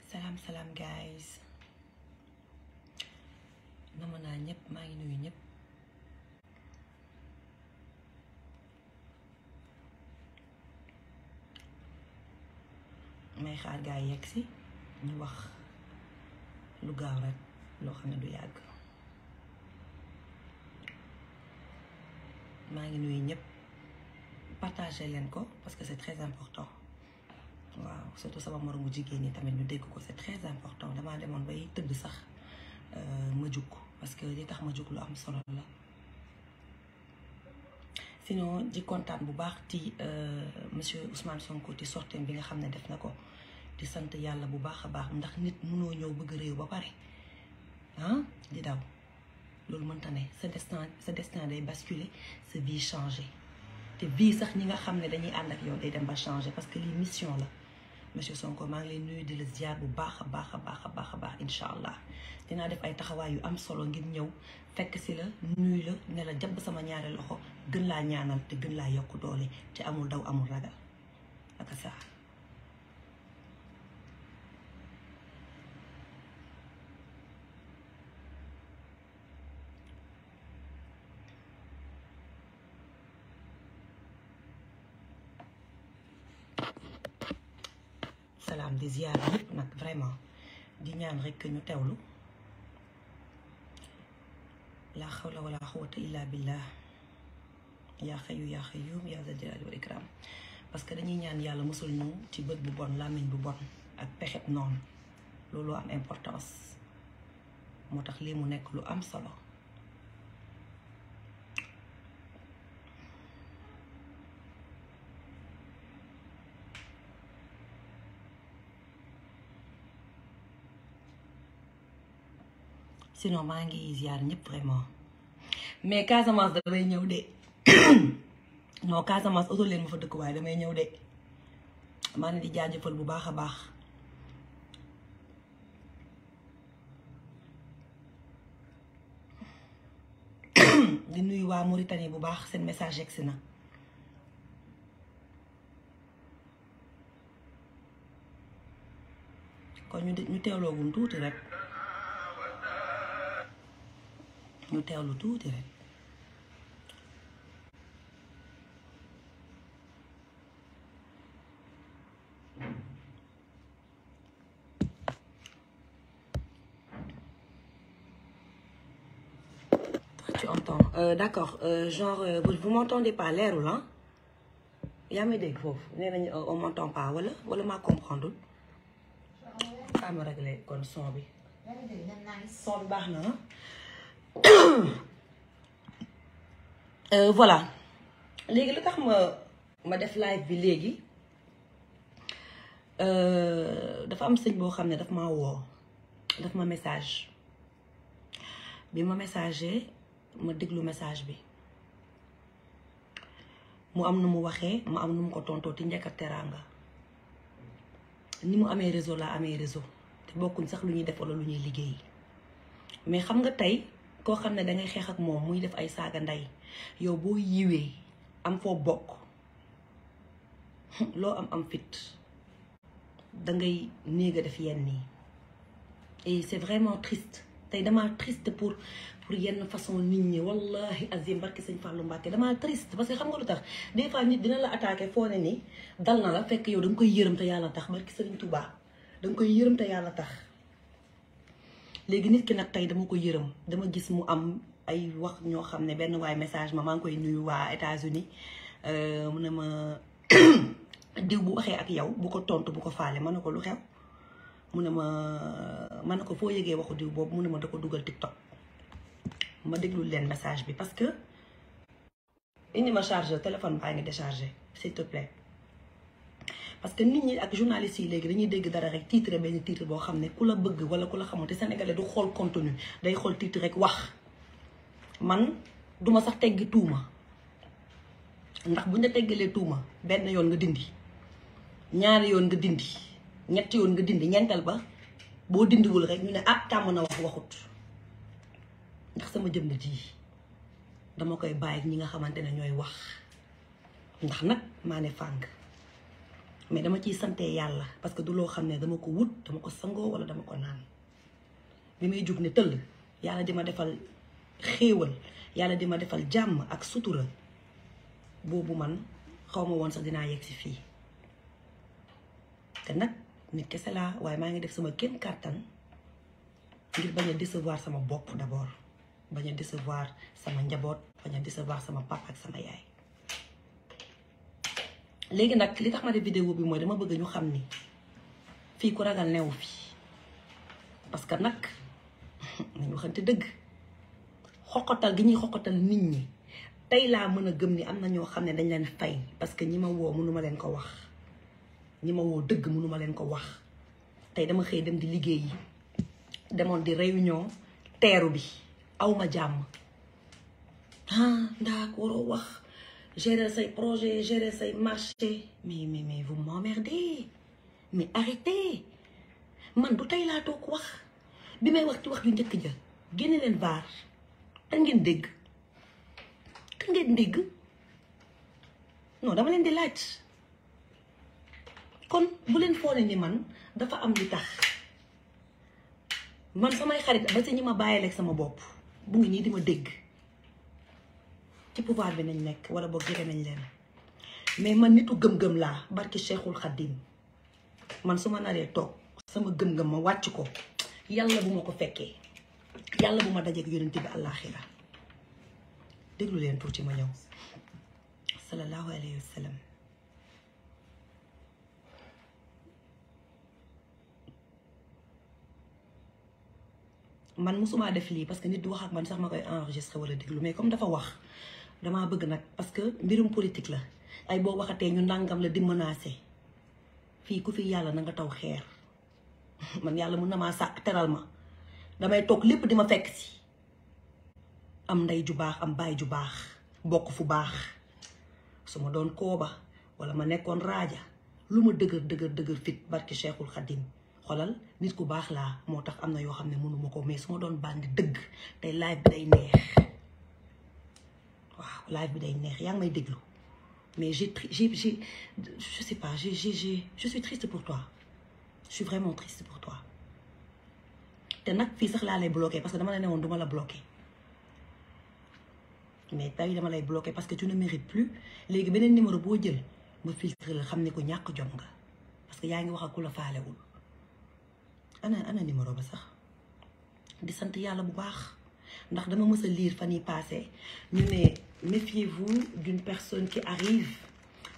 Salam guys. Nama naa ñëpp maa ngi nuyu ñëpp. may xaar gaa yegg si ñu wax lu gaaw rek loo xam ne du yàgg. maa ngi nuyu ñëpp partager leen ko parce que c'est très important. waaw surtout sama moromu jigéen ñi tamit ñu dégg ko c'est très important. damaa demoon bay tëdd sax ma jug parce que li tax ma jug lu am solo la. sinon di kontaan bu baax ci monsieur Ousmane Sonko ci sorteem bi nga xam ne def na ko di sant yàlla bu baax a baax ndax nit mënoo ñëw bëgg réew ba pare di daw loolu mënta ne sa destin day basculer sa vie changer te vie sax ñi nga xam ne dañuy ànd ak yow day dem ba changer parce que lii mission la. monsieur Sonko maa ngi lay nuyu di la ziar bu baax a baax a baax a baax a baax incha allah dinaa def ay taxawaay yu am solo ngir ñëw fekk si la nuyu la ne la jàpp sama ñaari loxo gën laa ñaanal te gën laa yokk doole te amul daw amul ragal ak saa. salaam di ziar ñëpp nag vraiment di ñaan rek ñu teewlu la xawla wala xawata illa billah yaa xayu yaa xayyum yaa zal jalali wal ikram parce que dañuy ñaan yàlla musul ñu ci bët bu bon làmmiñ bu bon ak pexeb noonu loolu am importance moo tax lii mu nekk lu am solo. sinon maa ngi ziar ñëpp vraiment mais Casamance damay ñëw de non Casamance auto leen ma fa dëkk waaye damay ñëw de maa ngi di jaajëfal bu baax a baax. di nuyu waa Mauritanie bu baax seen message yegsi na. kon ñu teewloogun tuuti rek. ñu teewlu tuuti rek. Tu entends d'accord genre vous m'entendez pas leerul ah yaa may dégg foofu nee nañu on m'entend pas wala maa comprendre kaa ma réglé kon son bi baax na voilà léegi lu tax ma def live bi léegi dafa am sëñ boo xam ne daf ma woo daf ma message bi ma messagé ma déglu message bi mu am nu mu waxee ma am nu mu ko tontoo ti njëkk a teraanga ni mu amee réseau laa amee réseau te bokkuñ sax lu ñuy def wala lu ñuy liggéey mais xam nga tey koo xam ne dangay xeex ak moom muy def ay saaga ndey yow boo yiwee am foo bokk loo am fit dangay néeg a def yenn nii et c'est vraiment triste tey damaa triste pour yenn façon nit ñi wallahi azim barki sëñ Fallou Mbacké damaa triste parce que xam nga lu tax des fois nit dina la attaqué foo ne ni dal na la fekk yow danga koy yërëm te yàlla tax barki sëriñ Touba danga koy yërëm te yàlla tax. léegi nit ki nag tey dama ko yërëm dama gis mu am ay wax ñoo xam ne benn waay message maa ngi koy nuyu waa États-Unis mu ne ma diw bu waxee ak yow bu ko tontu bu ko faale ma ne ko lu xew mu ne ma ne ko foo yëgee waxu diw boobu mu ne ma da ko dugal TikTok ma déglu leen message bi parce que indi ma chargeur téléphone baa ngi déchargé s'il te plaît. parce que nit ñi ak journalistes yi léegi dañuy dégg dara rek titre benn titre boo xam ne ku la bëgg wala ku la xamante sénégalais du xool contenu day xool titre rek wax man duma sax teggi tuuma ndax buñ la teggalee tuuma benn yoon nga dindi ñaari yoon nga dindi ñetti yoon nga dindi ñeenteel ba boo dindiwul rek ñu ne ah tàmm na wax waxut ndax sama jëm ji dama koy bàyyi ñi nga xamante ne ñooy wax ndax nag maa ne fàng mais dama ciy sante yàlla parce que du loo xam ne dama ko wut dama ko sangoo wala dama ko naan bi may jug ne tëll yàlla di ma defal xéewal yàlla di ma defal jàmm ak sutura boobu man xaw ma woon sax dinaa yegg si fii te nag nit kese laa waaye maa ngi def sama kéem kàttan ngir bañ a décevoir sama bopp d'abord bañ a décevoir sama njaboot bañ a décevoir sama papa ak sama yaay. léegi nag li tax ma def vidéo bi mooy dama bëgg ñu xam ni fii ku ragal newu fii parce que nag nañu waxante dëgg xoqatal gi ñuy xoqatal nit ñi tey laa mën a gëm ni am na ñoo xam ne dañ leen fay parce que ñi ma woo mënuma leen ko wax ñi ma woo dëgg mënuma leen ko wax tey dama xëy dem di liggéey yi demoon di réunion teeru bi awma jàmm ndax waroo wax gérer say projet gérer say marché mais vous m'emmerdez mais arrêtez man du tey laa toog wax bi may wax ci wax yu njëkk ja génne leen vaar kan ngeen dégg non dama leen di laaj kon bu leen foone ni man dafa am li tax man samay xarit ba si ñi ma bàyyi lekk sama bopp bu ngi nii di ma dégg ci pouvoir bi nañ nekk wala boog jege nañ leen mais man nitu gëm-gëm laa barki Cheikhul Khadim man su ma naree toog sama gëm-gëm ma wàcc ko yàlla bu ma ko fekkee yàlla bu ma dajeek yonent bi àllaaxira déglu leen tuuti ma ñëw sallallahu alayhi wa sallam man musuma def lii parce que nit du wax ak man sax ma koy enregistré wala déglu mais comme dafa wax damaa bëgg nag parce que mbirum politique la ay boo waxatee ñu nangam la di menacé fii ku fi yàlla na nga taw xeer man yàlla mun na maa sàkk teral ma damay toog lépp di ma fekk si am ndey ju baax am baay ju baax bokk fu baax su ma doon kooba wala ma nekkoon raaja lu ma dëgër fit barki Cheikhul Khadim xolal nit ku baax laa moo tax am na yoo xam ne mënuma ko mais su ma doon bandi dëgg tey live bi day neex waaw live bi day neex yaa ngi may déglu mais je sais pas je suis triste pour toi je suis vraiment triste pour toi te nag fii sax laa lay bloqué parce que dama la ne woon duma la bloqué mais tey dama lay bloqué parce que tu ne mérites plus léegi beneen numéro boo jël ma filtre la xam ne ko ñàkk jom nga parce que yaa ngi wax ak ku la faalewul ana numéro ba sax di sant yàlla bu baax ndax dama mës a lire fan yi passé ñu ne méfiez-vous d'une personne qui arrive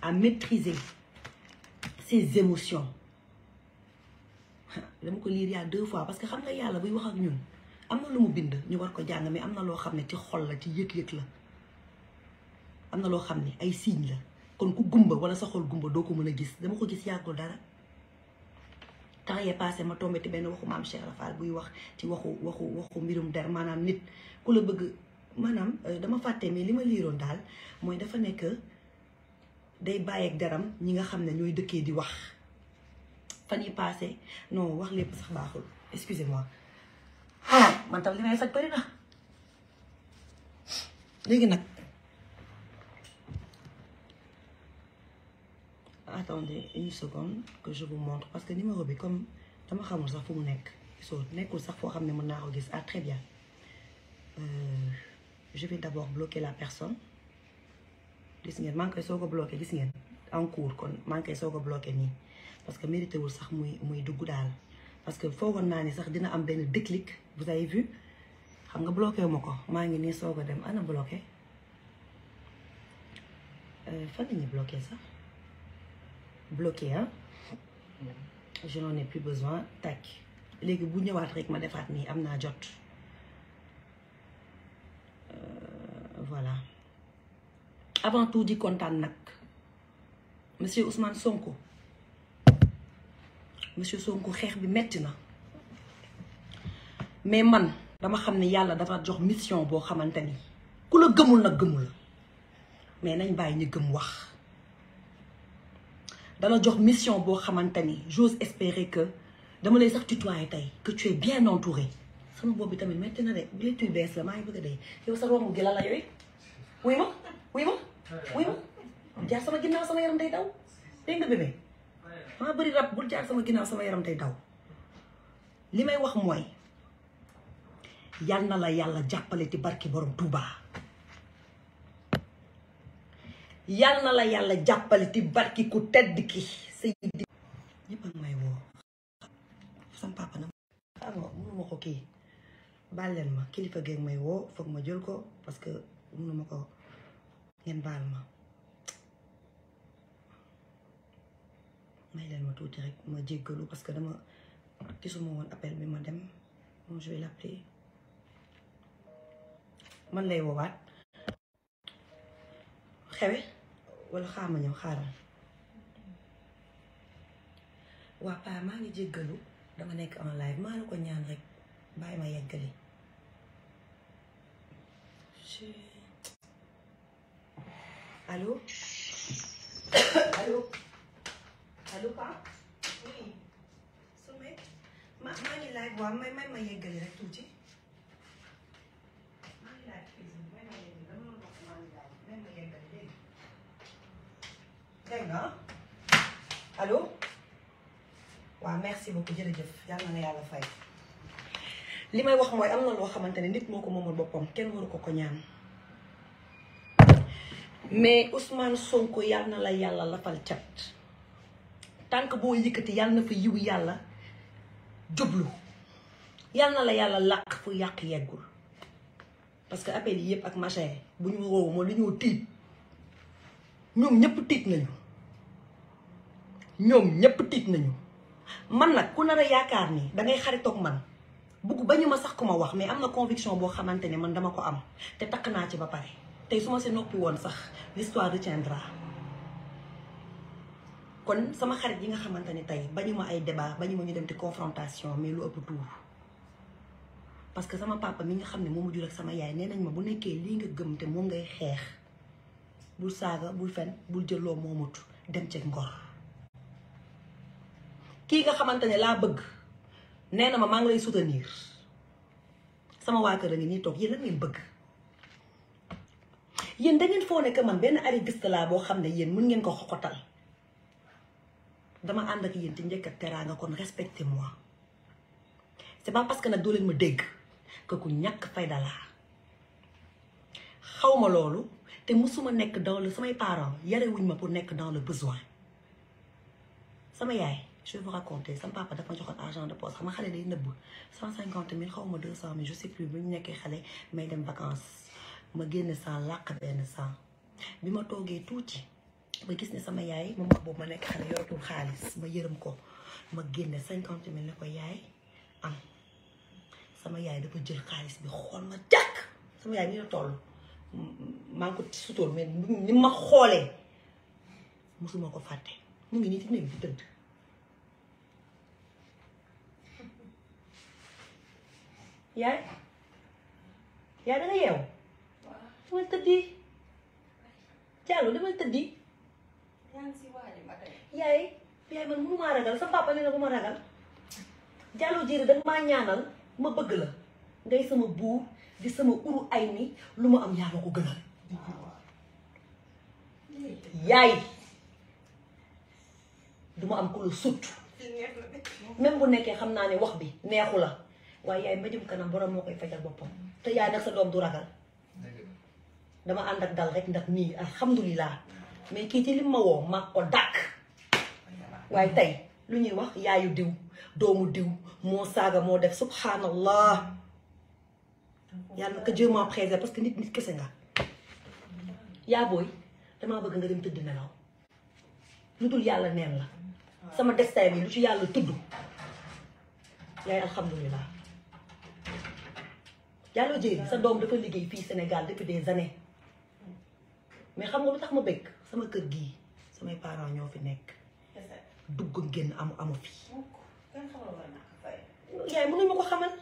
à maîtriser ses émotions dama ko lire yaa 2 fois parce que xam nga yàlla buy wax ak ñun am na lu mu bind ñu war ko jàng mais am na loo xam ne ci xol la ci yëg-yëg la am na loo xam ne ay signe la kon ku gumba wala sa xol gumba doo ko mën a gis dama ko gis yàggul dara temps yee passé ma tombé ci benn waxu maam Cheikh Rafal buy wax ci waxu mbirum der maanaam nit ku la bëgg maanaam dama fàtte mais li ma liiroon daal mooy dafa nekk day bàyyeeg deram ñi nga xam ne ñooy dëkkee di wax fan yi passé non wax lépp sax baaxul excusez-moi man tam li may faj bëri na léegi nag attendez une seconde que je vous montre parce que numéro bi comme dama xamul sax fu mu nekk gisoo nekkul sax foo xam ne mën naa ko gis ah très bien je vais d'abord bloquer la personne gis ngeen maa ngi koy soog a bloqué gis ngeen en cours kon maa ngi koy soog a bloqué nii parce que mérité wul sax muy dugg daal parce que foogoon naa ni sax dina am benn déclic vous avez vu xam nga bloqué wu ma ko maa ngi nii soog a dem ana bloqué fan la ñuy bloqué sax bloqué hein je n'en ai plus besoin tac léegi bu ñëwaat rek ma defaat nii am naa jot voilà avant tout di kontaan nag monsieur Ousmane Sonko xeex bi metti na mais man dama xam ne yàlla dafa jox mission boo xamante ni ku la gëmul nag gëmul la mais nañ bàyyi ñu gëm wax dala jox mission boo xamante ni j'ose espérer que dama lay sax tutoyer tey que tu es bien entouré sama bopp bi tamit metti na de bu lay tuy bees la maa ngi bëgg a dee yow sa romb gi la la yooyu wuy ma jaar sama ginnaaw sama yaram day daw dégg nga bébé maa bëri rab bul jaar sama ginnaaw sama yaram tey daw. li may wax mooy yal na la yàlla jàppale ti barki borom Touba. yal na la yàlla jàppale ti barki ku tedd ki Seydi. ñëpp ak may woo sama papa na xam nga mënuma ko kii baal leen ma kilifa geeg may woo foog ma jël ko parce que mënuma ko ngeen baal ma may leen ma tuuti rek ma jéggalu parce que dama gisuma woon appel bi ma dem bon je vais l'appeler man lay woowaat xewe wala xaama ñëw xaaral waa paa maa ngi jéggalu dama nekk en live maa la ko ñaan rek bàyyi ma yeggali allo allo allo paa oui Soumé maa ngi live waaw may ma yeggali rek tuuti maa ngi live may ma yeggali dama wax maa ngi live may ma yeggali dégg nga allo waaw merci beaucoup jërëjëf yàlla na yàlla fay li may wax mooy am na loo xamante ne nit moo ko moomal boppam kenn waru ko ko ñaan mais Ousmane Sonko yàlla na la yàlla lafal cat tànk boo yëkkati yàlla na fa yiw yàlla jublu yàlla na la yàlla làq fu yàq yeggul parce que appel yi yëpp ak machin bu ñu woowu moo lu ñoo tiit ñoom ñëpp tiit nañu man nag ku nar a yaakaar ni dangay xaritoog man bugg bañu ma sax ku ma wax mais am na conviction boo xamante ne man dama ko am te takk naa ci ba pare tey su ma si noppi woon sax l'histoire retiendra kon sama xarit yi nga xamante ne tey bañu ma ay débat bañu ma ñu dem ci confrontation mais lu ëpp tuur parce que sama papa mi nga xam ne moo ma jur ak sama yaay nee nañ ma bu nekkee lii nga gëm te moom ngay xeex bul saaga bul fen bul jëloo moomut dem ci ngor kii nga xamante ne laa bëgg nee na ma maa ngi lay soutenir sama waa kër a ngi nii toog yéen lan ngeen bëgg yéen da ngeen foo ne que man benn ari gist laa boo xam ne yéen mën ngeen ko xoxotal dama ànd ak yéen ci njëkk ak teraanga kon respectez-moi c'est pas parce que nag doo leen ma dégg que ku ñàkk fayda laa xaw ma loolu te musuma nekk dans le samay parents yarewuñ ma pour nekk dans le besoin sama yaay je vais vous raconter sama papa dafa joxoon argent de poche xam nga xale day nëbb 150 000 xaw ma 200 000 je sais plus bu ñu nekkee xale may dem vacances ma génne 100 làq benn 100 bi ma toogee tuuti ma gis ne sama yaay moom boobu ma nekk xale yoratul xaalis ma yërëm ko ma génne 50 000 ne ko yaay am sama yaay dafa jël xaalis bi xool ma jàkk sama yaay ni la toll maa ngi ko sutóor mais ni ma xoolee mosuma ko fàtte mu ngi nii ci néeg bi tëdd yaay da nga yeew dama tëddi Diallo dama tëddi yaay man mënumaa ragal sa papa nee na bu ma ragal Diallo Diiré danga maa ñaanal ma bëgg la ngay sama buur di sama uru ay ni lu ma am yaa ma ko gënal yaay duma am ku la sut même bu nekkee xam naa ne wax bi neexu la waaye yaay mbéjum kanam borom moo koy fajal boppam te yaay nag sa doom du ragal dama ànd ak dal rek ndax nii alhamdulilah mais kii ci lim ma woo mag ko dàkk waaye tey lu ñuy wax yaayu diw doomu diw moo saaga moo def subhanallah yàlla na ko Dieu m'en préserve parce que nit kese nga yaa booy damaa bëgg nga dem tëdd nelaw lu dul yàlla neen la sama destin bi lu ci yàlla tudd yaay alhamdulilah Diallo Diiré sa doom dafa liggéey fii Sénégal depuis des années mais xam nga lu tax ma bëgg sama kër gii samay parents ñoo fi nekk dugg génn amu fi yaay mënuñ ma ko xamal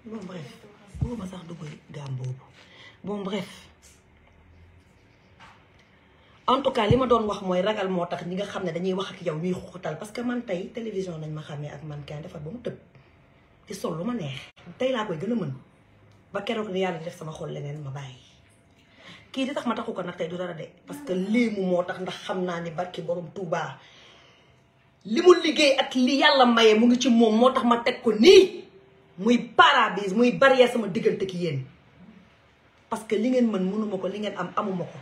bon bref bëgguma sax dugg gaam boobu bon bref en tout cas li ma doon wax mooy ragal moo tax ñi nga xam ne dañuy wax ak yow ñuy xoxatal parce que man tey télévision nañ ma xàmmee ak man kenn defar ba mu tëb di sol lu ma neex tey laa koy gën a mën ba keroog ni yàlla def sama xol leneen ma bàyyi kii di tax ma taxu ko nag tey du dara de parce que léemu moo tax ndax xam naa ni barki borom Touba li mu liggéey ak li yàlla maye mu ngi ci moom moo tax ma teg ko nii muy paradis muy barrière sama diggante ki yéen parce que li ngeen mën mënuma ko li ngeen am amuma ko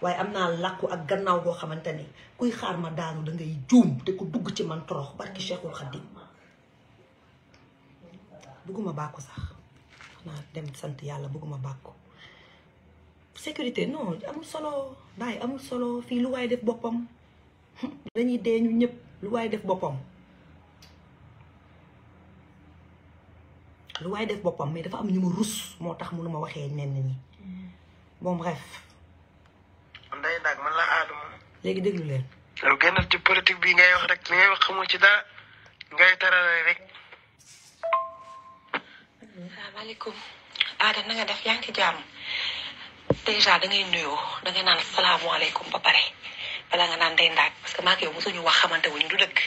waaye am naa làkku ak gannaaw boo xamante ni kuy xaar ma daanu da ngay juum te ku dugg ci man torox barki Cheikhul Khadim bëgguma bàkku sax xanaa dem sant yàlla bëgguma bàkku sécurité non amul solo bàyyi amul solo fii lu waay def boppam dañuy dee ñu ñëpp lu waay def boppam lu waay def boppam mais dafa am ñu ma rus moo tax mënuma waxee nenn ñi bon bref Ndeye Ndack man la Adama léegi déglu leen yow génnal ci politique bi ngay wax rek li ngay wax xamoo ci dara ngay tarale rek salaamaaleykum Ada na nga def yaa ngi ci jàmm déjà da ngay nuyoo da ngay naan salaamaaleykum ba pare bala nga naan Ndeye Ndack parce que maa ngi yow mosuñu wax xamante wuñu du dëgg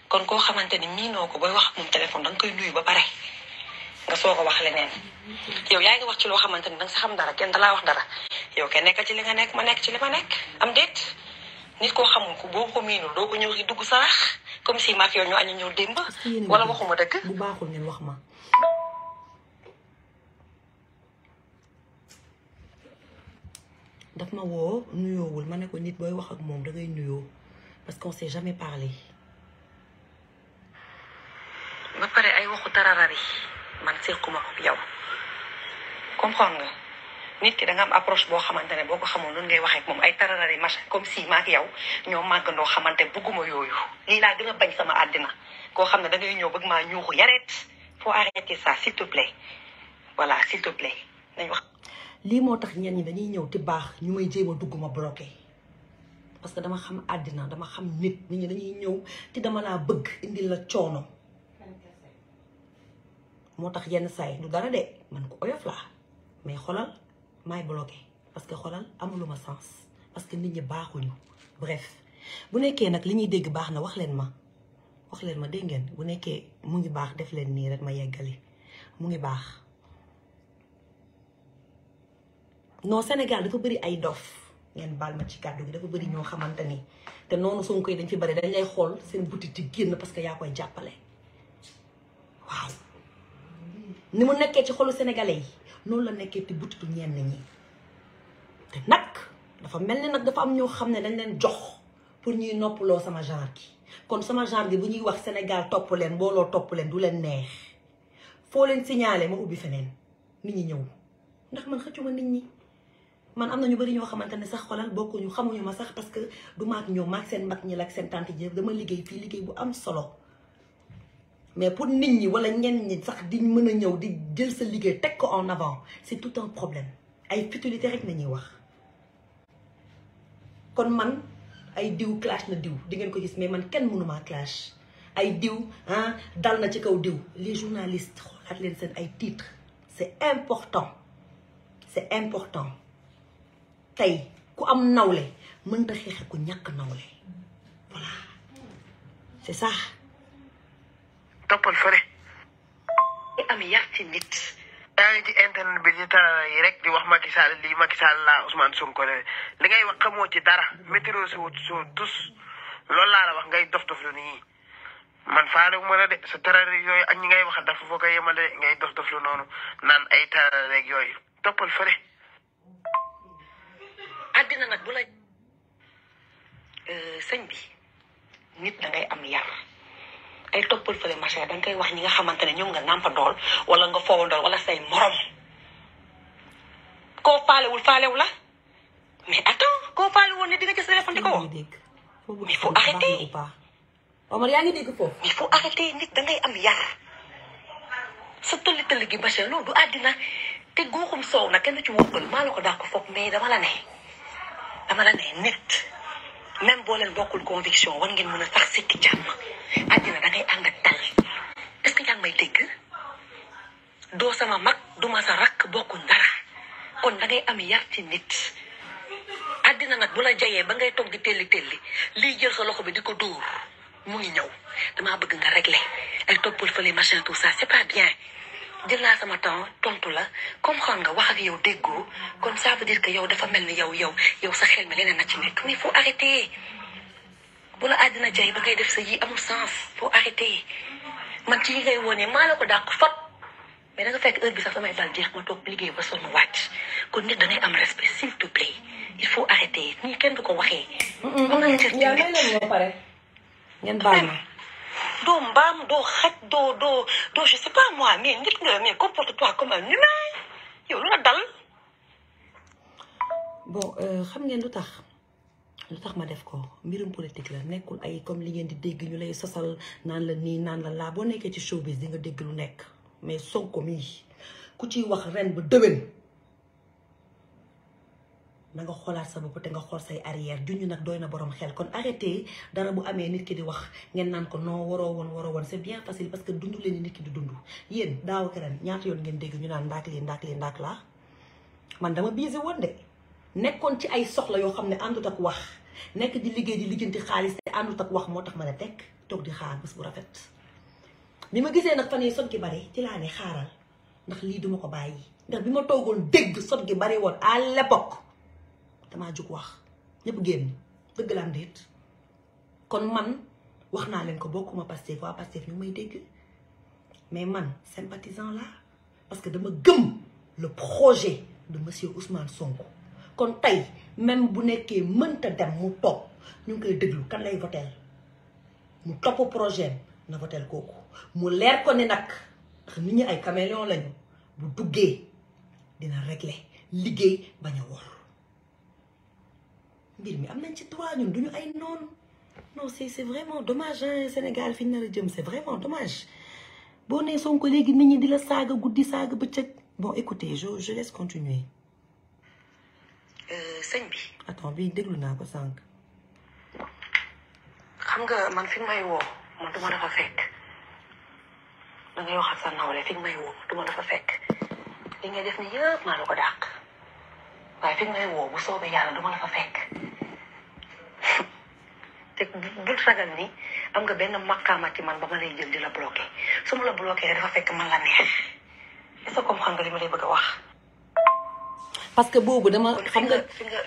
kon koo xamante ni miinoo ko booy wax ak moom téléphone da nga koy nuyu ba pare nga soog a wax leneen yow yaa ngi wax ci loo xamante ni da nga sa xam dara kenn dalaa wax dara yow kenn nekkal ci li nga nekk ma nekk ci li ma nekk am déet nit koo xamul ko boo ko miinul doo ko ñëw si dugg sarax comme si maak yow ñu añu ñëw démb wala waxuma dëgg bu baaxul ngeen wax ma daf ma woo nuyoowul ma ne ko nit booy wax ak moom da ngay nuyoo parce qu'on s'est jamais parlé ba pare ay waxu tararari man sequma ko yow comprendre nga nit ki da nga am approche boo xamante ne boo ko xamoon noonu ngay waxee ak moom ay tararari machin comme si maak yow ñoo màggandoo xamante bugguma yooyu lii laa gën a bañ sama àddina koo xam ne da ngay ñëw bëgg maa ñuuxu yareet faut arrêter ça s'il te plaît voilà s'il te plaît nañ wax. lii moo tax ñenn ñi dañuy ñëw te baax ñu may jéem a dugg ma bloqué parce que dama xam àddina dama xam nit ñi dañuy ñëw te dama laa bëgg indil la coono moo tax yenn saay du dara de man ko oyof laa mais xolal maay bloqué parce que xolal amuluma sens parce que nit ñi baaxuñu bref bu nekkee nag li ñuy dégg baax na wax leen ma dégg ngeen bu nekkee mu ngi baax def leen nii rek ma yeggali mu ngi baax. non Sénégal dafa bëri ay dof ngeen baal ma ci kàddu gi dafa bëri ñoo xamante ni te noonu Sonko yi dañ fi bëri dañ lay xool seen butit yi génn parce que yaa koy jàppale waaw ni mu nekkee ci xolu sénégalais yi noonu la nekkee ci butitu ñenn ñi te nag dafa mel ni nag dafa am ñoo xam ne dañ leen jox pour ñuy noppaloo sama genre gi kon sama genre gi bu ñuy wax Sénégal topp leen mbooloo topp leen du leen neex foo leen signalé ma ubbi feneen nit ñi ñëw ndax man xëccuma nit ñi man am na ñu bari ñoo xamante ne sax xolal bokkuñu xamuñu ma sax parce que du maak ñoom maak seen mag ñi la ak seen tante ji dama liggéey fii liggéey bu am solo mais pour nit ñi wala ñenn ñi sax di mën a ñëw di jël sa liggéey teg ko en avant c'est tout un problème ay futilité rek nañuy wax kon man ay diw clash na diw di ngeen ko gis mais man kenn mënuma clash ay diw dal na ci kaw diw les journalistes xoolaat leen seen ay titres c'est important tey ku am nawle mënta xeexe ku ñàkk nawle voilà c'est ça. toppal fëre. am yar ci nit. yaa ngi ci internet bi di tarara yi rek di wax Macky Sall lii Macky Sall laa Ousmane Sonko li ngay wax xamoo ci dara météo soo tus loolu laa la wax ngay dof lu nii man faale wu ma la de sa tarara yooyu ak ñi ngay wax dafa foo ko yemale ngay dof lu noonu naan ay tarara rek yooyu toppal fëre. àddina nag bu la sëñ bi nit da ngay am yar ay toppal fële machin da nga koy wax ñi nga xamante ne ñoom nga nàmpa dool wala nga foowa dool wala say morom koo faalewu la mais attends koo faalewoon ne di nga gis téléphone di ko wax mais faut arrêter Omar yaa ngi dégg foofu mais faut arrêter nit da ngay am yar sa tëlli gi machin loolu du àddina te guuxum soow nag kenn ci wokkal maa la ko daa ko foog mais dama la ne nit même boo leen bokkul conviction war ngeen mën a sax sikki jàmm àddina da ngay ànd ak dal est-ce que yaa ngi may dégg doo sama mag duma sa rakk bokkuñ dara kon da ngay am yar ci nit àddina nag bu la jayee ba ngay toog di telli lii jël sa loxo bi di ko dóor mu ngi ñëw damaa bëgg nga régler ay toppal fële machin tout ça c'est pas bien jël naa sama temps tontu la comprendre nga wax ak yow déggoo kon ça veut dire que yow dafa mel ni yow sa xel mi leneen na ci nekk mais faut arrêter bu la àddina jay ba ngay def sa yi amul sens faut arrêter man ci yi ngay wone maa la ko dàq fop mais da nga fekk heure bi sax samay bal jeex ma toog liggéey ba sonn wàcc kon nit da ngay am respect s'il te plaît il faut arrêter nii kenn du ko waxee. am na cër ci nit pare ngeen baal ma. doo mbaam doo xaj doo je sais pas moi mais nit nga mais comporte-toi comme un humain yow lu la dal. bon xam ngeen lu tax ma def ko mbirum politique la nekkul ay comme li ngeen di dégg ñu lay sosal naan la nii naan la laa boo nekkee ci showbiz di nga dégg lu nekk mais Sonko mii ku ciy wax ren ba déwén na nga xoolaat sa bopp te nga xool say arrière juñu nag doy na borom xel kon arrêté dara bu amee nit ki di wax ngeen naan ko non waroo woon c'est bien facile parce que dundu leen ni nit ki di dund yéen daaw ak ren ñaata yoon ngeen dégg ñu naan ndaak laa man dama biise woon de nekkoon ci ay soxla yoo xam ne àndut ak wax nekk di liggéey di lijjanti xaalis te àndut ak wax moo tax ma ne tekk toog di xaar bés bu rafet bi ma gisee nag fan yi sot gi bari ci laa ne xaaral ndax lii duma ko bàyyi ndax bi ma toogoon dégg sot gi bari woon à l'époque damaa jug wax ñëpp génn dëgg la am déet kon man wax naa leen ko bokkuma Pastef waa Pastef ñu may dégg mais man sympathisant la parce que dama gëm le projet de monsieur Ousmane Sonko kon tey même bu nekkee mënta dem mu toog ñu ngi koy déglu kan lay votel mu topp projet na votel kooku mu leer ko ni nag ndax nit ñi ay caméléon lañu bu duggee dina régler liggéey bañ a wor mbir mi am nañ ci droit ñun duñu ay noonu non c'est vraiment dommage hein Sénégal fi ñu nar a jëm c'est vraiment dommage boo nee Sonko léegi nit ñi di la saaga guddi saaga bëccëg bon écoutez je laisse continuer. sëñ bi. attends bii déglu naa ko sànq. xam nga man fi may woo man duma dafa fekk da ngay wax ak sa nawle fi may woo duma dafa fekk li ngay def ni yëpp maa la ko dàq waaye fi may woo bu soobee yàlla duma dafa fekk te bul ragal ni am nga benn maqaama ci man ba ma lay jël di la bloqué su ma la bloqué dafa fekk man la neex est-ce que comprendre nga li ma lay bëgg a wax. parce que boobu dama xam nga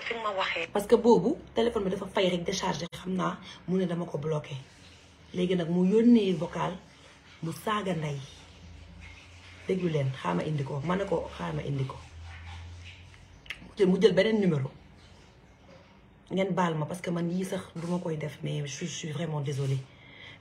fi ma waxee. parce que boobu téléphone bi dafa fay rek déchargé xam naa mu ne dama ko bloqué léegi nag mu yónnee vocal mu saaga ndey déglu leen xaama indi ko ma ne ko xaama indi ko mu jël beneen numéro ngeen baal ma parce que man yii sax duma koy def mais je suis vraiment désolée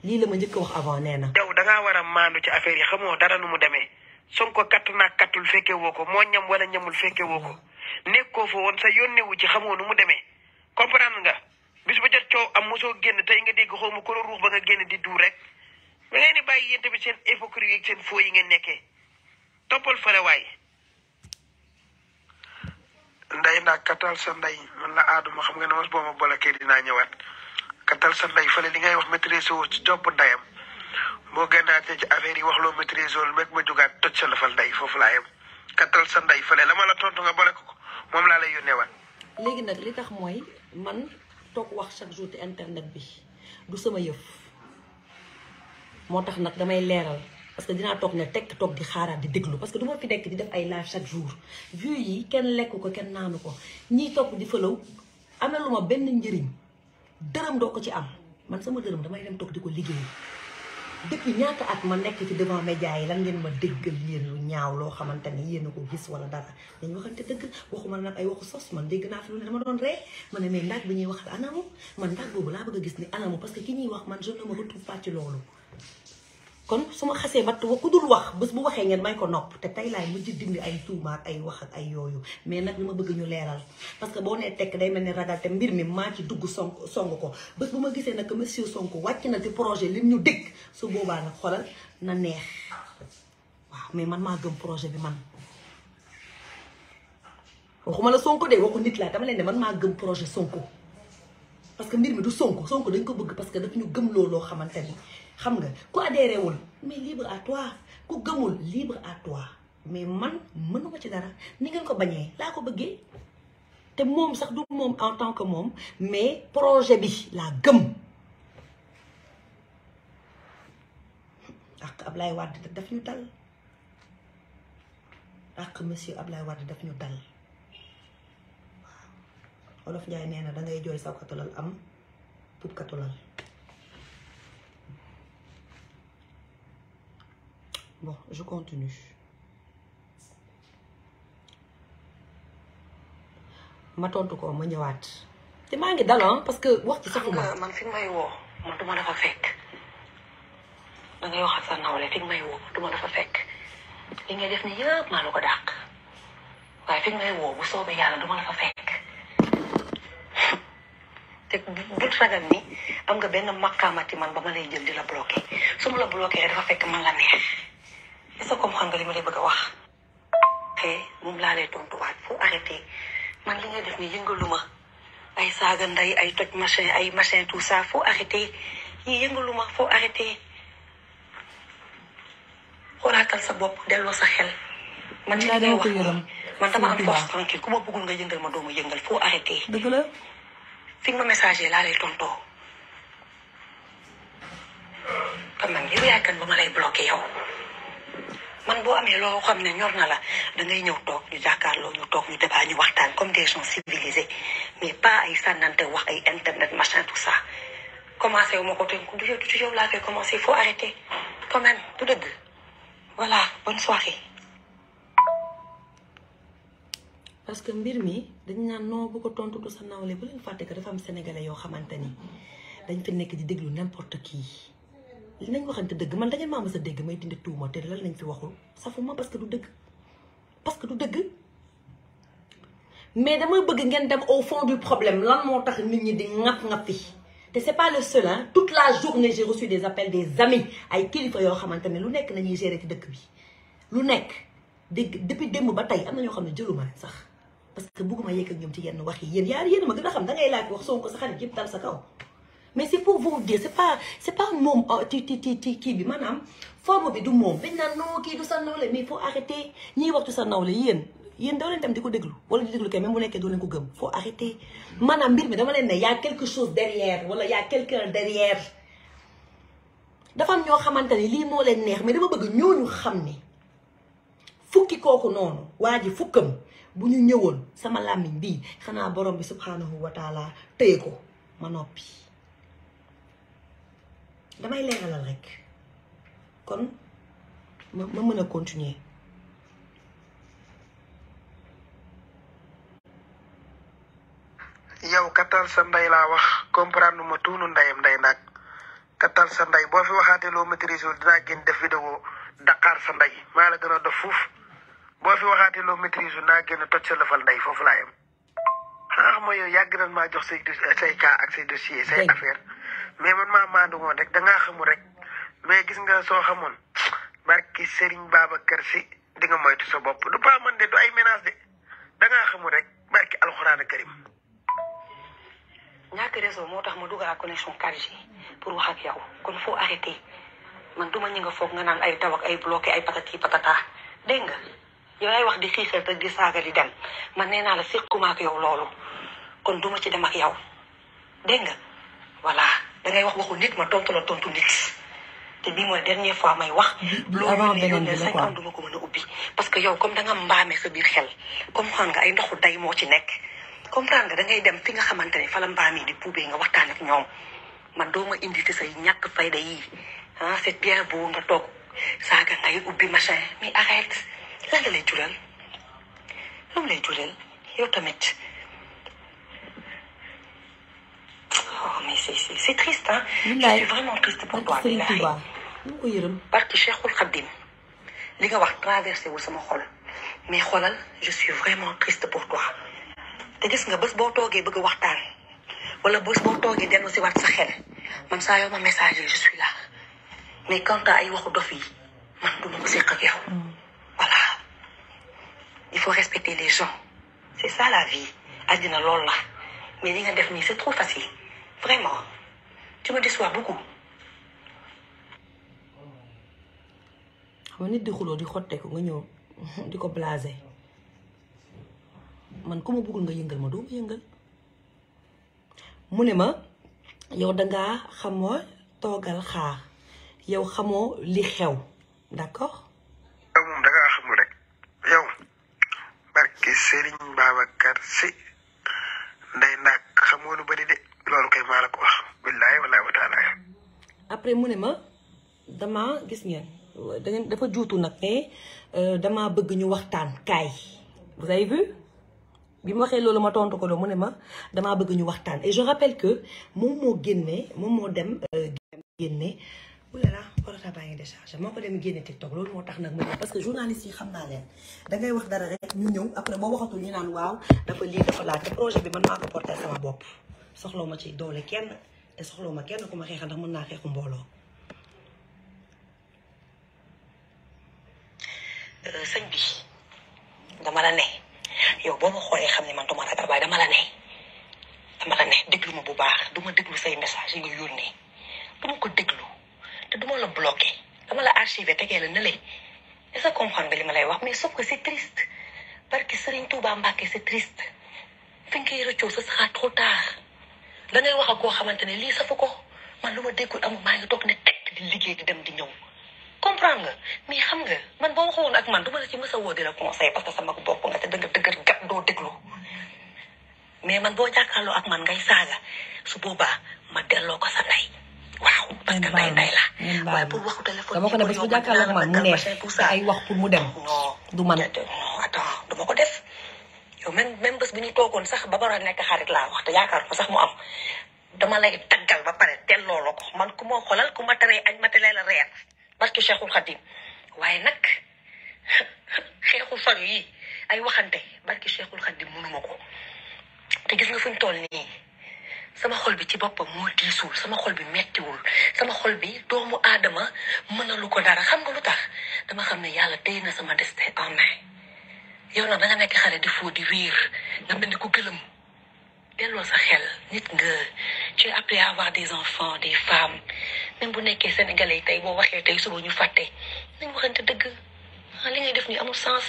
lii la ma njëkk a wax avant nee na. yow da ngaa war a maandu ci affaire yi xamoo dara nu mu demee Sonko katt naa kattul fekke woo ko moo ñam wala ñamul fekke woo ko nekkoo fa woon sa yónnewu ci xamoo nu mu demee comprendre nga bis ba jot coow am mosoo génn tey nga dégg xaw ma ko ruux ba nga génn di duur rek da ngeen di bàyyi yéen tamit seen hypocrisie ak seen faux yi ngeen nekkee toppal fale waay. nday naa kattal sa nday man la aaduma xam nga ne mos boo ma bolokee dinaa ñëwaat kattal sa nday fale li ngay wax maîtrise wu ci jopp ndayam boo gënaatee ci affaire yi wax loo maîtrise wul rek ma jugaat toj sa lafal nday foofu laa yem kattal sa nday fale la ma la tontu nga boole ko moom laa lay yónneewaat. léegi nag li tax mooy man toog wax chaque jour ci internet bi du sama yëf moo tax nag damay leeral parce que dinaa toog ne tekk toog di xaaraat di déglu parce que du ma fi nekk di def ay live chaque jour vues yi kenn lekk ko kenn naanu ko ñiy topp di fëlaw amaluma benn njëriñ dërëm doo ko ci am man sama dërëm damay dem toog di ko liggéey depuis ñaata at ma nekk ci devant média yi lan ngeen ma déggal yéen lu ñaaw loo xamante ni yéen a ko gis wala dara dañ waxante dëgg waxuma nag ay waxu sos man dégg naa fi lu ne dama doon ree ma ne mais ndaag bi ñuy waxal anamu man ndaag boobu laa bëgg a gis ni anamu parce que ki ñuy wax man je ne me retrouve pas ci loolu kon su ma xasee ba ku dul wax bés bu waxee ngeen may ko nopp te tey laay mujj dindi ay tuuma ak ay wax ak ay yooyu mais nag li ma bëgg ñu leeral parce que boo nee tekk day mel ni ragal te mbir mi maa ci dugg song ko bés bu ma gisee nag monsieur Sonko wàcc na ci projet li ñu dégg su boobaa nag xoolal na neex waaw mais man maa gëm projet bi man waxuma la Sonko de waxu nit laa dama leen ne man maa gëm projet Sonko parce que mbir mi du Sonko dañ ko bëgg parce que daf ñu gëm looloo xamante ni xam nga ku adhéré wul mais libre à toi ku gëmul libre à toi mais man mënuma ci dara ni ngeen ko bañee laa ko bëggee te moom sax du moom en tant que moom mais projet bi laa gëm ak Ablaye Wade daf ñu dal ak monsieur Ablaye Wade daf ñu dal Wolof Njaay nee na dangay jooy saw katulal am put katulal. Bon, je continue. ma tontu ko ma ñëwaat te maa ngi dal parce que wax ci safuma. man fi may woo man duma dafa fekk dangay wax ak sa nawle fi may woo duma dafa fekk li ngay def ni yëpp maa la ko dàq waaye fi may woo bu soobee yàlla duma dafa fekk te bu ragal ni am nga benn makkaamati man ba ma lay jël di la bloqué su ma la bloqué rek dafa fekk man la neex est-ce que comme xam nga li ma lay bëgg a wax te moom laa lay tontuwaat faut arrêter man li ngay def ni yëngaluma ay saaga nday ay toj machin ay machin tout ça faut arrêter yi yëngaluma faut arrêter xoolaatal sa bopp delloo sa xel man li ngay wax man dama am force tranquille ku ma bëggul nga yëngal ma doo ma yëngal faut arrêter. dëgg la. fi nga ma message laa lay tontoo kon man yow yaay kan ba ma lay bloqué yow man boo amee loo xam ne ñor na la dangay ñëw toog ñu jàkkaarloo ñu toog ñu débat ñu waxtaan comme des gens civilisés mais pas ay sànnante wax ay internet machin tout ça commencé wu ma ko tënku du yow laa koy commencé faut arrêter quand même du dëgg voilà bonne soirée. parce que mbir mi dañ naan non bu ko tontu du sa nawle bu leen fàtte que dafa am sénégalais yoo xamante ni dañ fi nekk di déglu n'importe qui li nañ waxante dëgg man dañu maa mës a dégg may dindi tuuma te lan lañ fi waxul safuma parce que du dëgg mais dama bëgg ngeen dem au fond du problème lan moo tax nit ñi di ŋap-ŋapi te c'est pas le seul hein toute la journée j'ai reçu des appels des amis ay kilifa yoo xamante ne lu nekk nañuy gérer ci dëkk bi lu nekk dégg depuis démb ba tey am na ñoo xam ne jëluma rek sax parce que bëgguma yegg ak ñoom ci yenn wax yi yéen ma gën a xam dangay laaj wax Sonko sa xarit yëpp dal sa kaw mais c'est pour vous dire c'est pas moom ti kii bi maanaam forme bi du moom dañ naan non kii du sa nawle mais il faut arrêter ñiy waxtu sa nawle yéen doo leen dem di ko déglu wala di déglu kay même bu nekkee doo leen ko gëm faut arrêter maanaam mbir mi dama leen ne y a quelque chose derrière wala y a quelqu'un derrière dafa am ñoo xamante ni lii moo leen neex mais dama bëgg ñooñu xam ne fukki kooku noonu waa ji fukkam bu ñu ñëwoon sama làmmiñ bii xanaa borom bi subhanahu wa taala téye ko ma noppi damay leeralal rek kon ma mën a continuer. yow kattal sa ndey laa wax comprendre ma tuunu ndeyam ndey naag kattal sa ndey boo fi waxaatee loo maîtrise wul dinaa génn def vidéo Dakar sa ndey maa la gën a def fuuf boo fi waxaatee loo maîtrise wul naa génn toj sa lëfal ndey foofu laa yem. xanaa xam nga yow yàgg nañ maa jox say cas ak say dossier say affaire mais man maa maandu woon rek dangaa xamul rek mais gis nga soo xamoon barki Serigne Babacar Sy di nga moytu sa bopp du pas man de du ay menace de dangaa xamul rek barki alxuraan karim. ñàkk réseau moo tax ma dugg à connexion 4G pour wax ak yow kon faut arrêter man duma ñi nga foog nga naan ay taw ak ay bloqué ay patati patata dégg nga yow ay wax di xiixal te di saaga di dem man nee naa la sequma ak yow loolu kon duma ci dem ak yow dégg nga voilà dangay wax waxu nit ma tontu la tontu nit te bii mooy dernière fois may wax. avant beneen bi la quoi loolu duma ko mën a ubbi parce que yow comme danga mbaame sa biir xel comme xam nga ay ndoxu day moo ci nekk. comprendre nga dangay dem fi nga xamante ne fa la mbaam yi di puubee nga waxtaan ak ñoom man doo ma indi ci say ñàkk fayda yii ah c'est bien beau nga toog saaga ngay ubbi machin mais arrête lan la lay jural lu mu lay jural yow tamit oh mais c'est triste hein. Je suis vraiment triste pour toi. parce que Cheikhul Khadim li nga wax traversé wul sama xol mais xoolal je suis vraiment triste pour toi. te gis nga bés boo toogee bëgg waxtaan wala bés boo toogee dellu si waat sa xel man saa yoo ma message je suis là mais quant à ay waxu dof yi man du ma ko séq ak yow. voilà il faut respecter les gens c'est ça la vie àddina loolu la mais li nga def nii c'est trop facile vraiment tu me déçois beaucoup. xam nga nit di xuloo di xotteeku nga ñëw di ko blaser. man ku ma bëggul nga yëngal ma doo ma yëngal mu ne ma yow dangaa xamoo toogal xaar yow xamoo li xew d'accord. yow moom dangaa xamul rek yow si nday ndaak xamoo lu bari de loolu kay maa la ko wax billahi wallahi wa taala. après mu ne ma dama gis ngeen dafa juutu nag mais dama bëgg ñu waxtaan kaay vous avez vu bi ma waxee loolu ma tontu ko loolu mu ne ma damaa bëgg ñu waxtaan et je rappelle que moom moo dem génne oulala portable baa ngi déchargé moo ko dem génne TikTok loolu moo tax nag ma parce que journaliste yi xam naa leen dangay wax dara rek ñu ñëw après boo waxatul ñu naan waaw dafa lii dafa laaj te projet bi man maa ko porté sama bopp soxlaw ma ci doole kenn te soxlaw ma kenn ku ma xeexal ndax mën naa xeexu mbooloo. sëñ bi dama la ne yow boo ma xoolee xam ne man duma ragal waaye dama la ne déglu ma bu baax duma déglu say message yi nga yónnee duma ko déglu te duma la bloqué dama la archivé tegee la ne le est-ce que comprendre nga li ma lay wax mais sauf que c'est triste parce que Serigne Touba Mbacké c'est triste fi nga koy rëccoo ce sera trop tard da ngay wax ak koo xamante ne lii safu ko man lu ma déggul amul maa ngi toog ne teg di liggéey di dem di ñëw comprendre nga mais xam nga man boo waxoon ak man du ma la ci mës a woo di la conseil parce que sama bopp nga te dëgg dëgër gat doo déglu mais man boo jàkkaarloo ak man ngay saaga su boobaa ma delloo ko sa ndey waaw parce que ndey la waaye pour waxu téléphone dama ko ne bés bu jàkkaarloo ak man mu neex te ay wax pour mu dem du man attends duma ko def yow même bés bu ñu toogoon sax ba bara nekk xarit laa wax te yaakaar ko sax mu am dama lay taggal ba pare delloo la ko man ku ma xolal ku ma teree añ ma telee la reer parce que Cheikhul Khadim waaye nag xeexu fan yi ay waxante barki Cheikhul Khadim mënuma ko te gis nga fuñ toll nii sama xol bi ci boppam moo diisul sama xol bi mettiwul sama xol bi doomu aadama mënalu ko dara xam nga lu tax dama xam ne yàlla téye na sama destin en main yow nag da nga nekk xale di foo di wéer nga mel ni ku gëlëm delloo sa xel nit nga tu es appelé à avoir des enfants des femmes même bu nekkee sénégalais tey boo waxee tey suba ñu fàtte nañ waxante dëgg li ngay def nii amul sens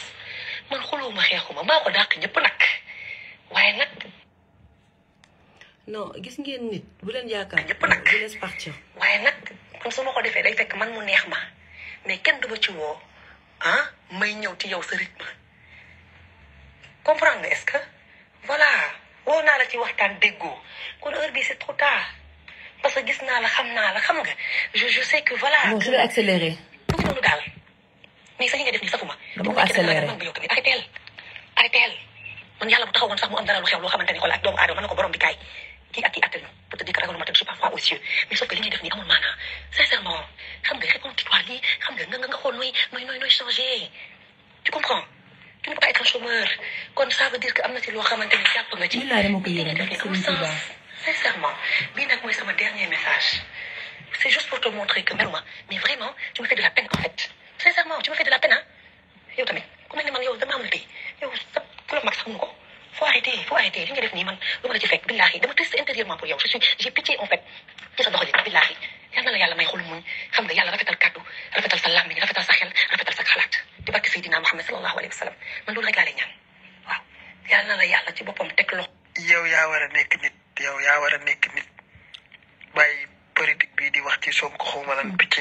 man xulóoma xeexuma maa ko dàq ñëpp nag waaye nag. non gis ngeen nit bu leen yaakaar ñëpp nag je laisse partir. waaye nag man su ma ko defee day fekk man mu neex ma mais kenn du ma ci woo may ñëw ci yow sa rythme comprendre nga est-ce que voilà. woo naa la ci waxtaan déggoo kon heure bi c'est trop tard parce que gis naa la xam naa la xam nga je sais que voilà. non je vais accélérer. mu ngi noonu daal mais sax yi nga def ni safuma. dama ko accélérer man bi yow tamit arrêteel man yàlla bu taxawoon sax mu am dara lu xew loo xamante ni xool ak doomu aadama mën na ko borom bi kaay kii ak kii attel ñu pour te dire que ragaluma te je suis pas froid aux yeux mais sauf que li ngay def nii amul maanaa sincèrement xam nga répondre-toi lii xam nga xool nooy changer tu comprends. tu ne peux pas être un chômeur kon ça veut dire que am na ci loo xamante ni jàpp nga ci. sincèrement bii nag mooy sama dernier message c'est juste pour te montrer que même mais vraiment tu me fais de la peine en fait sincèrement tu me fais de la peine yow tamit ku mel ne man yow dama amul tey yow sa ku la mag sax mënu ko faut arrêter li nga def nii man lu ma la ci fekk billaahi dama triste intérieurement pour yow j'ai pitié en fait ci sa doxalin billaahi yal na la yàlla may xolu muñ xam nga yàlla rafetal kàddu rafetal sa làmmiñ rafetal sa xel rafetal sa xalaat di barke Seydina Muhammad sallallahu alayhi wa sallam man loolu rek laa lay ñaan waaw yal na la yàlla ci boppam teg loxo. yow yaa war a nekk nit bàyyi politique bii di wax ci Sonko xawma lan picc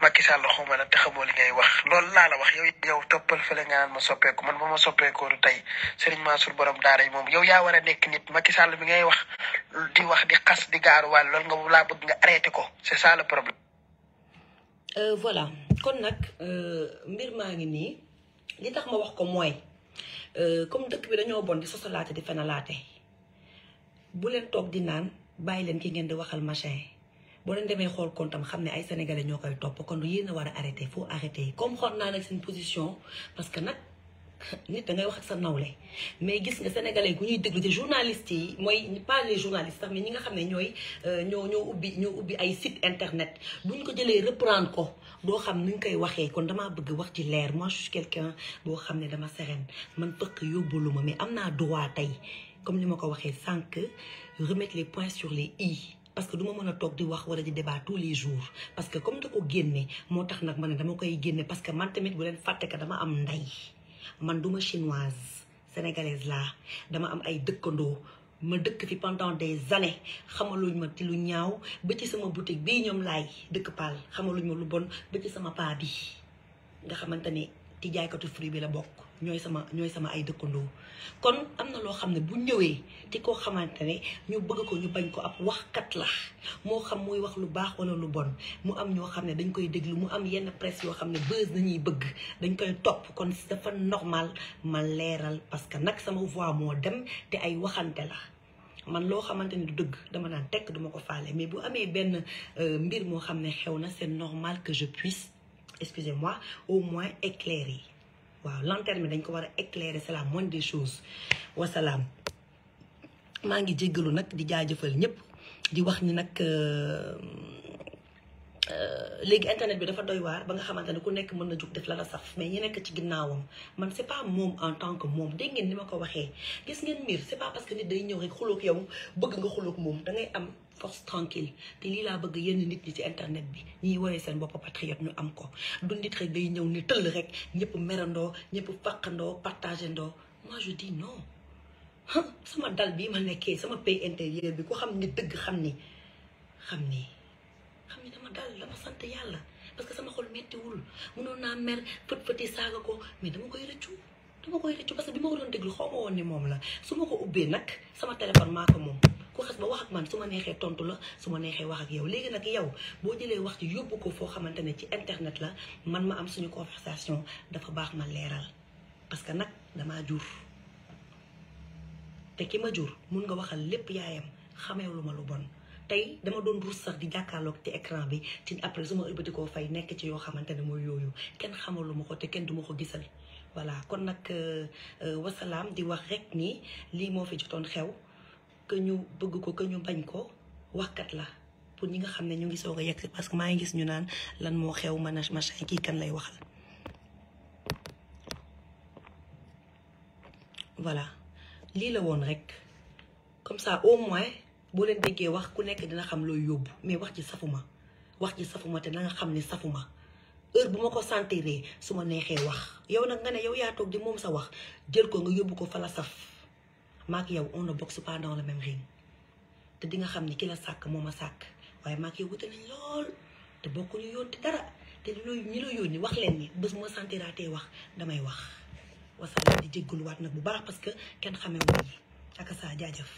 Macky Sall xawma lan te xamoo li ngay wax loolu laa la wax yow toppal fële nga naan ma soppeeku man ba ma soppeekoo du tey Serigne Mansour borom daara yi moom yow yaa war a nekk nit Macky Sall mi ngay wax di xas di gaaruwaale loolu nga laa bëgg nga arrêté ko c'est ça le problème. voilà kon nag mbir maa ngi nii li tax ma wax ko mooy comme dëkk bi dañoo bon di sosalaate di fenalaate bu leen toog di naan bàyyi leen ki ngeen di waxal machin boo leen demee xool kontam xam ne ay sénégalais ñoo koy topp kon yéen a war a arrêté faut arrêter comme xool naa nag seen position parce que nag nit da ngay wax ak sa nawle mais gis nga sénégalais gu ñuy déglu te journalistes yi mooy pas les journalistes sax mais ñi nga xam ne ñoo ubbi ay site internet bu ñu ko jëlee reprendre ko doo xam ni ñu koy waxee kon damaa bëgg wax ci leer moi je suis quelqu'un boo xam ne dama sereine man fëkk yóbbalu ma mais am naa droit tey comme ni ma ko waxee sànq remettre les points sur les i parce que du ma mën a toog di wax wala di débat tous les jours parce que comme da ko génne moo tax nag ma ne dama koy génne parce que man tamit bu leen fàtte que dama am ndey man duma chinoise sénégalaise laa dama am ay dëkkandoo ma dëkk fi pendant des années xamaluñ ma ci lu ñaaw ba ci sama boutique bii ñoom laay dëkk paal xamaluñ ma lu bon ba ci sama paa bi nga xamante ne ci jaaykatu fruit bi la bokk ñooy sama ay dëkkandoo kon am na loo xam ne bu ñëwee ci koo xamante ne ñu bëgg ko ñu bañ ko ab waxkat la moo xam muy wax lu baax wala lu bon mu am ñoo xam ne dañ koy déglu mu am yenn presse yoo xam ne buzz nañuy bëgg dañ koy topp kon dafa normal ma leeral parce que nag sama voix moo dem te ay waxante la man loo xamante ni du dëgg dama naan tekk duma ko faale mais bu amee benn mbir moo xam ne xew na c'est normal que je puisse excusez-moi au moins éclairer waaw lanterne bi dañ ko war a éclairer c'est la moindre des choses wasalaam maa ngi jéggalu nag di jaajëfal ñëpp di wax ni nag léegi internet bi dafa doy waar ba nga xamante ne ku nekk mën na jug def la la saf mais ñi nekk ci ginnaawam man c'est pas moom en tant que moom dégg ngeen ni ma ko waxee gis ngeen mbir c'est pas parce que nit day ñëw rek xuloog yow bëgg nga xuloog moom da ngay am force tranquille te lii laa bëgg yenn nit ñi ci internet bi ñiy woowee seen bopp patriote ñu am ko du nit rek day ñëw ni tëll rek ñëpp merandoo ñëpp fàqandoo partagéndoo moi je dis non sama dal bii ma nekkee sama pays intérieur bi ku xam ni dëgg xam ni dama dama sant yàlla parce que sama xol mettiwul mënoon naa mer fët-fëti saaga ko mais dama koy rëccu parce que bi ma ko doon déglu xaw ma woon ni moom la su ma ko ubbee nag sama téléphone maa ko moom ku xas ba wax ak man su ma neexee tontu la su ma neexee wax ak yow léegi nag yow boo jëlee wax ci yóbbu ko foo xamante ne ci internet la man ma am suñu conversation dafa baax ma leeral parce que nag damaa jur te ki ma jur mun nga waxal lépp yaayam xameewlu ma lu bon tey dama doon ruus sax di jàkkaarloog ci écran bi ci après su ma ëlbati koo fay nekk ci yoo xamante ne mooy yooyu kenn xamalu ma ko te kenn du ma ko gisal voilà kon nag wasalaam di wax rek ni lii moo fi jotoon xew que ñu bëgg ko que ñu bañ ko waxkat la pour ñi nga xam ne ñu ngi soog a yegg parce que maa ngi gis ñu naan lan moo xew machin kii kan lay waxal voilà lii la woon rek comme ça au moins boo leen déggee wax ku nekk dina xam looy yóbbu mais wax ji safuma te na nga xam ne safuma heure bu ma ko sentiree su ma neexee wax yow nag nga ne yow yaa toog di moom sa wax jël ko nga yóbbu ko fa la saf maak yow on ne boxe pas dans le même ring te di nga xam ni ki la sàkk moo ma sàkk waaye maak yow wute nañ lool te bokkuñu yoon te dara te ñi la yónni wax leen ni bés ma sentiraatee wax damay wax wasalaam di jéggaluwaat nag bu baax parce que kenn xamee wu ak saa jaajëf